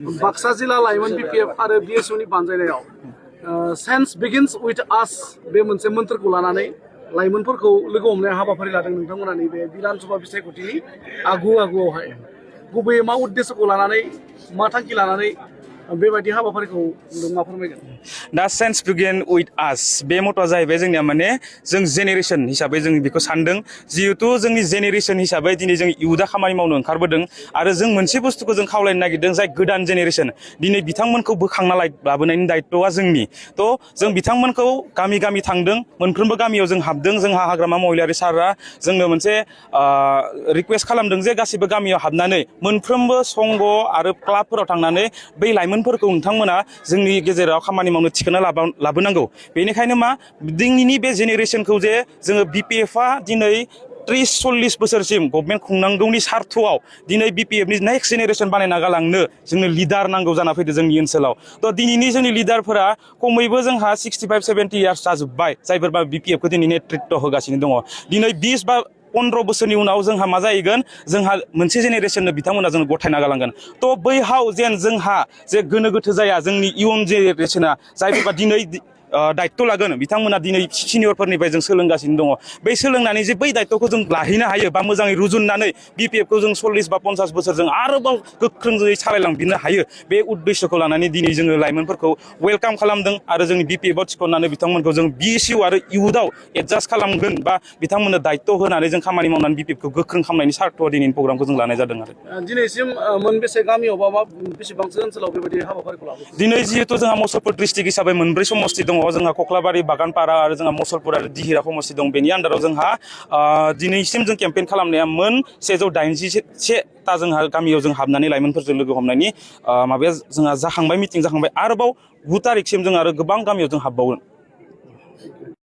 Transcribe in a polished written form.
बाक्सा जिल्ला लाइमोन BPF आरो BSUनि बानजायनायाव सेन्स बिगिन्स विथ आस बे मोनसे मोन्थोरखौ लानानै लाइमोनफोरखौ लोगो हमनाय हाबाफारि लादों नोंथांमोना नैबे बिधान सभा बिसायख'थिनि आगुआवहाय गुबैयै मा उद्देश्यखौ लानानै मा थांखि लानानै बेबायदि हाबाफारिखौ मा फोरमायगोन दा सेन्स बिगिन विथ आस बे मट'आ जाहैबाय जोंनिया माने जों जेनेरेशन हिसाबै जों बेखौ सानदों जिहेतु जोंनि जेनेरेशन हिसाबै दिनै जों इयुदा खामानि मावनो ओंखारबोदों आरो जों मोनसे बुस्थुखौ जों खावलायनो नागिरदों जाय गोदान जेनेरेशन दिनै बिथांमोनखौ बोखांना लाबोनायनि दायित्वआ जोंनि थ' जों बिथांमोनखौ गामि गामि थांदों मोनफ्रोमबो गामियाव जों हाबदों जोंहा हाग्रामा महिलारि सारआ जोंनो मोनसे रिक्वेस्ट खालामदों जे गासिबो गामियाव हाबनानै मोनफ्रोमबो संघ आरो क्लाबफोराव थांनानै बै लाइमोनफोरखौ नोंथांमोना जोंनि गेजेराव खामानि मावनो थिखोना लाबोनांगौ बेनिखायनो मा दिनैनि बे जेनेरेशनखौ जे जोङो BPFआ दिनै 30-40 बोसोरसिम गभर्नमेन्ट खुंनांगौनि सार्थआव दिनै BPFनि नेक्स्ट जेनेरेशन बानायना गालांनो जोंनो लिडार नांगौ जाना फैदो जोंनि ओनसोलाव थ' दिनैनि जोंनि लिडारफोरा खमैबो जोंहा 65-70 इयार्स जाजोब्बाय जायफोरबा BPFखौ दिनै नेतृत्व होगासिनो दङ दिनै 20 बा 15 बोसोरनि उनाव जोंहा मा जाहैगोन जोंहा मोनसे जेनेरेशननो बिथांमोना जों गथायना गालांगोन थ' बैहाव जेन जोंहा जे गोनो गोथो जाया जोंनि इयुन जेनेरेशना जायफोरबा दिनै दायित्व लागोन बिथांमोना दिनै सिनियरफोरनिफ्राय जों सोलोंगासिनो दङ बै सोलोंनानै जे बै दायित्वखौ जों लाहैनो हायो बा मोजाङै रुजुननानै BPFखौ जों 40 बा 50 बोसोरजों आरोबाव गोख्रोङै सालायलांफिननो हायो बे उद्देश्यखौ लानानै दिनै जोङो लाइमोनफोरखौ वेलकाम खालामदों आरो जोंनि BPFआव थिसननानै बिथांमोनखौ जों BSU आरो इयुथआव एडजास्ट खालामगोन बा बिथांमोननो दायित्व होनानै जों खामानि मावनानै BPFखौ गोख्रों खालामनायनि सार्थआव दिनैनि प्रग्रामखौ जों लानाय जादों आरो दिनैसिम मोनबेसे गामियाव बा बेसेबांसो ओनसोलाव बेबायदि हाबाफारिखौ लाबोदों दिनै जिहेतु जोंहा मुसलपुर डिस्ट्रिक्ट हिसाबै मोनब्रै समस्ति दङ जोंहा कक्लाबारि बागानपारा आरो जोंहा मुसलपुर आरो दिहिरा समस्ति दं बेनि आन्दाराव जोंहा दिनैसिम जों केम्पेइन खालामनाया मोन 181ता जोंहा गामियाव जों हाबनानै लाइमोनफोरजों लोगो हमनायनि माबाया जोंहा जाखांबाय मिटिं जाखांबाय आरोबाव 9 तारिखसिम जों आरो गोबां गामियाव जों हाबबावगोन